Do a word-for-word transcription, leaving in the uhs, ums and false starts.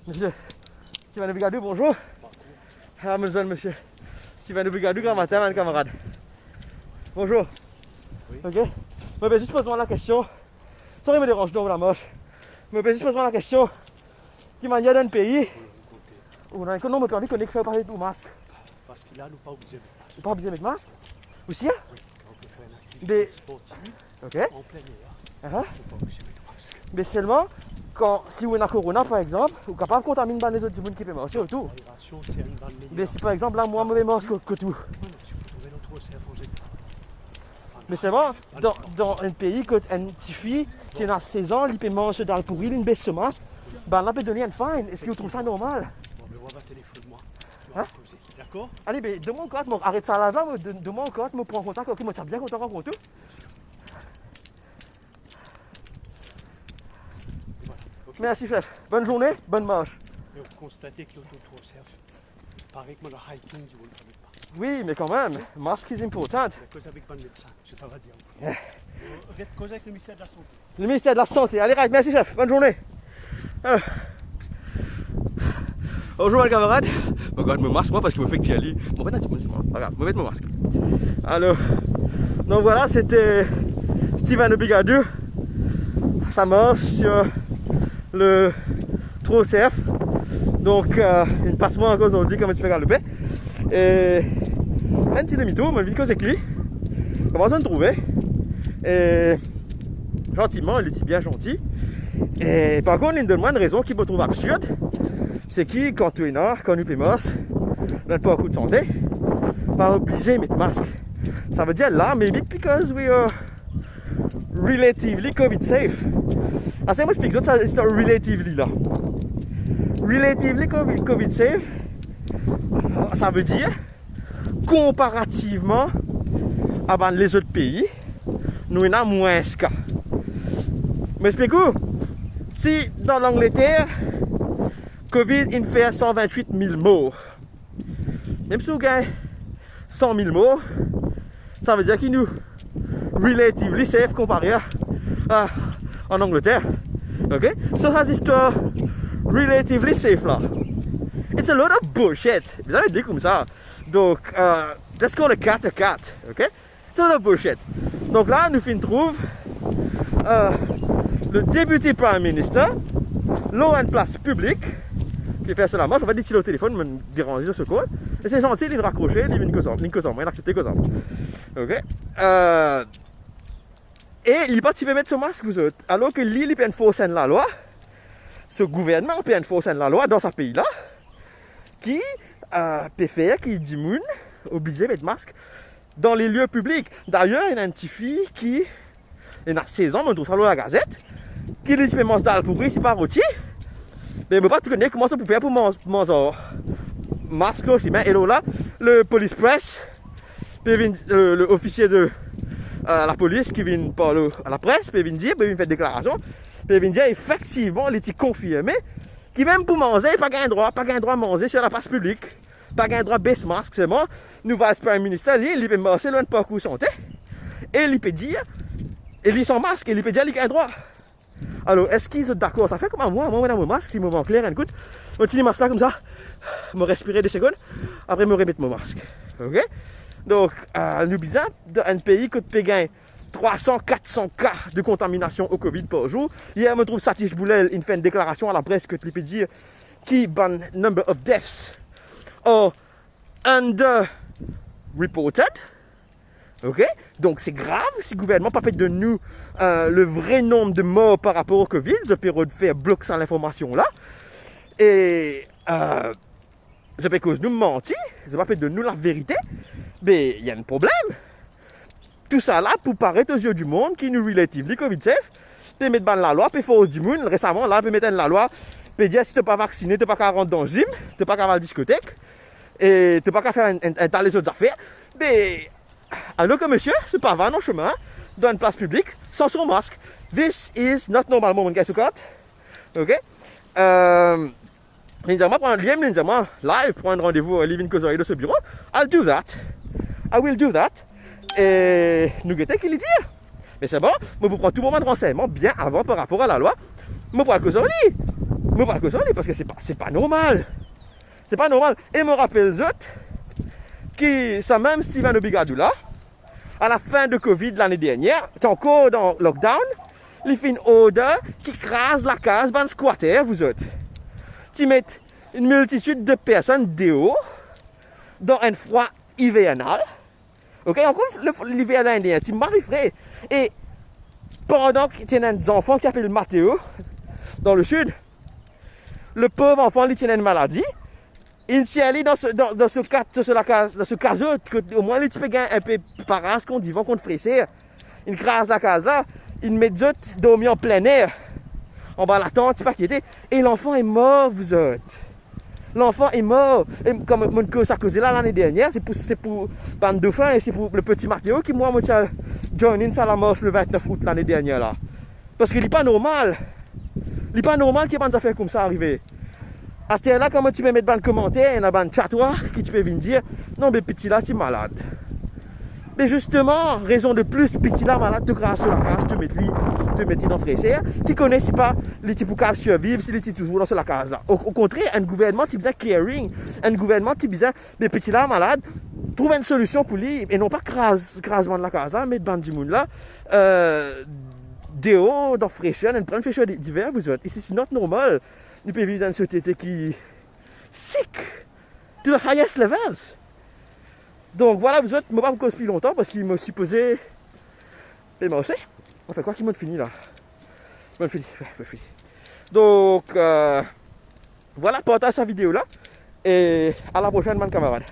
Misie Steven Obigadou, bonzour. Ah, mo zwenn misie Steven Obigadou gramatin, bann kamarad. Bonzour. Wi. Ok. Mo pe zis poz mwa lakestion. Sorry, mo deranz twa dan lamars. Mo pe zis poz mwa lakestion. Ki manier dan enn pei ou ena enn, non, mo pe anvi kone kifer ou pa met ou mask. Parski la, nou pa oblize met mask. Ou pa oblize met mask? Ou sir? Wi, kan ou pe fer enn aktivite sportiv, ok, an plein air, aha, ou pa oblize met mask. Me selman, kan, si ou ena korona, par exanp, ou kapav kontaminn bann lezot dimoun ki pe marse otour. Aerasion, se enn bann meyer. Me si, par exanp, la, mwa, mo pe mars kot, kot ou. Non, non, si ou trouve nou tro sef an zeneral. Me selman, dan, dan enn pei kot enn tifi ki ena sez an, li pe manz so dal pouri, li bes so mask, bann la pe donn li enn fine. Eski ou trouv sa normal? Bon, me mwa, va telefonn mwa. Hein? Dakor? Ale, be, donn mwa enn kart, mo aret sa live la, mo, donn, donn mwa enn kart, mo pran kontak, ok, mo ti bien kontan rankont ou. Voilà, ok. Mersi, sef. Bonn zourne, bonn mars. Donk, konstate ki ou tro sef. Parey ki mo dan hiking, dimoun pa met mask. Wi, me kanmem, mask is important. Mo koz avek bann medsin, zot ava dir ou. Eh. Get koz avek le minister de la sante. Le minister de la sante. Ale, right, mersi, sef. Bonn zourne. Alor. Bonzour, bann kamarad. Mo gard mo mask, mwa, parski mo fek tir li. Mo pena dimoun, se mwa. Pa grav, mo met mo mask. Alor, donk voilà, c'était Steven Obigadou. Sa mars sir le Tro Sef. Donk, euh, inn pas mwa ankor zordi kouma ti pe galoupe. E enn ti demitour, mo vinn koz ek li. Kouma zot trouve? E zantiman, li ti bien zanti. E par kont, li donn mwa enn rezon ki mo trouv absird, se ki kan to ena, kan nou pe mars dan parkour de sante, pa oblize met mask. Savedir la, maybe because we are relatively covid safe. Ase mo explik zot sa, sa relatively la. Relatively covid, covid safe, savedir konparativman a bann lezot pei, nou ena mwins ka. Mo explik ou, si dan Langleter, covid inn fer san vintwit mil mor, mem si ou gagn san mil mor, savedir ki nou relatively safe konpare a, a, an Angleter. Ok? So sa zistwar relatively safe la, it's a lot of bullshit. Bizin dir koumsa. Donk, euh, let's call a cat a cat, ok? It's a lot of bullshit. Donk la, nou finn trouv, euh, le Deputy Prime Minister lor enn plas piblik, ki fer so lamars, anfet, li ti lor telefonn, mo deranze so call. E se zanti, li rakrose, li vinn koz ar, li koz ar mwa, li aksepte koz ar mwa. Ok? Euh, e li pa ti pe met so mask, vouzot. Alor ki li, li pe enforce enn lalwa, so gouvernman pe enforce enn lalwa dan sa pei la, ki, euh, pe fer ki dimoun oblize met mask dan le lie piblik. Dayer, ena enn tifi ki ena sez an, mo trouv sa lor lagazet, ki li ti pe manz dal pouri, si pa roti. Me mo pa ti kone kouma sa pou fer pou manz, manz ar mask lor sime. E lor la, le police press pe vinn, le, le ofisie de, euh, lapolis ki vinn parle a lapres, pe vinn dir, pe vinn fer deklarasion, pe vinn dir efektivman, li ti konfirme ki mem pou manze, pa gagn drwa, pa gagn drwa manze sir laplas piblik. Pa gagn drwa bes mask, selman nou Vice Prime Minister, li, li pe marse lor enn parkour sante, e li pe dir, e li san mask, e li pe dir li gagn drwa. Alor, eski zot dakor sa fer kouma mwa? Mwa, mo ena mo mask, si mo mank ler enn kout, mo tir mask la koumsa, mo respire de segonn, apre mo remet mo mask. Ok? Donk, euh, nou bizin, dan enn pei kot pe gagn trwa san, kat san ka de kontaminasion o covid par zour. Yer, mo trouv Satish Boulel inn fer enn deklarasion a lapres kot li pe dir ki bann number of deaths are underreported. Ok? Donk, se grav si gouvernman pa pe donn nou, euh, le vre nonb de mor par rapor o Covid, zot pe rod fer blok sa linformasion la. E, euh, zot pe koz nou manti, zot pa pe donn nou laverite. Be, ena enn problem. Tousala pou paret o zie dimoun ki nou relatively Covid safe. Pe met bann lalwa, pe fors dimoun. Resaman la, pe met enn lalwa, pe dir si to pa vaksine, to pa kav rant dan zim, to pa kav al diskotek, e to pa kav fer enn, enn, enn ta lezot zafer. Be, alors que monsieur se pavane an semin, dan enn plas piblik, san son mask. This is not normal, mon gars, sou kat. Ok? Euh, Li dir mwa, pran liem, li dir mwa, live, pran randevou, li vinn koz ar li dan so biro. I'll do that. I will do that. E nou gete ki li dir. Me se bon, mo pou pran tou mo bann ransegnman bien avan par rapor a lalwa. Mo pou al koz ar li. Mo pou al koz ar li, parski se pa, se pa normal. Se pa normal. E mo rapel zot ki sa mem Steven Obigadou la, a la fin de Covid lane dernier, ti ankor dan lockdown, li finn order ki kraz lakaz bann squatter, vouzot. Ti met enn miltitid de personn deor, dan enn frwa ivernal. Ok, ankor le, liver lane dernier, ti mari fre. E pandan ki ti ena enn zanfan ki apel Mateo, dan le sid, le pov zanfan, li ti ena enn maladi, inn tir li dan so, dan, dan so kat, dan so lakaz, dan so kazo, kot omwin li ti pe gagn enpe paras kont divan, kont freser. Inn kraz lakaz la, inn met zot dormi an plin-er, anba latant, ti pa kiete, e lanfan est mort, vouzot. Lanfan est mort. E kouma mo'nn koz sa koze la lane dernier, se pou, se pou bann dofin e se pou le peti Mateo ki mwa mo ti al join in sa lamars le vintnef out lane dernier la. Parski li pa normal. Li pa normal ki bann zafer koumsa arive. Aster la, kouma ti pe met bann komanter, ena bann chatwa ki ti pe vinn dir, "Non, be piti la ti malad." Me zisteman, rezon de plis, piti la malad, to kraz so lakaz, to met li, to met li dan freser, ki kone si pa li ti pou kav sirviv, si li ti touzour dan so lakaz la. O, okontrer, enn gouvernman ti bizin caring, enn gouvernman ti bizin, be piti la malad, trouv enn solision pou li, e non pa kraz, kraz bann lakaz la, met bann dimoun la, euh, deor, dan freser, enn plin freser di-, diver, vouzot. This is not normal. Nou pe viv dan enn sosiete ki sick to the highest levels. Donk vwala, vouzot, mo pa pou koz pli lontan parski mo sipoze pe marse. Anfin, kwa ki mo'nn fini la? Mo'nn fini, we, mo'nn fini. Donk, euh, vwala, partaz sa video la e a la prosenn, bann kamarad.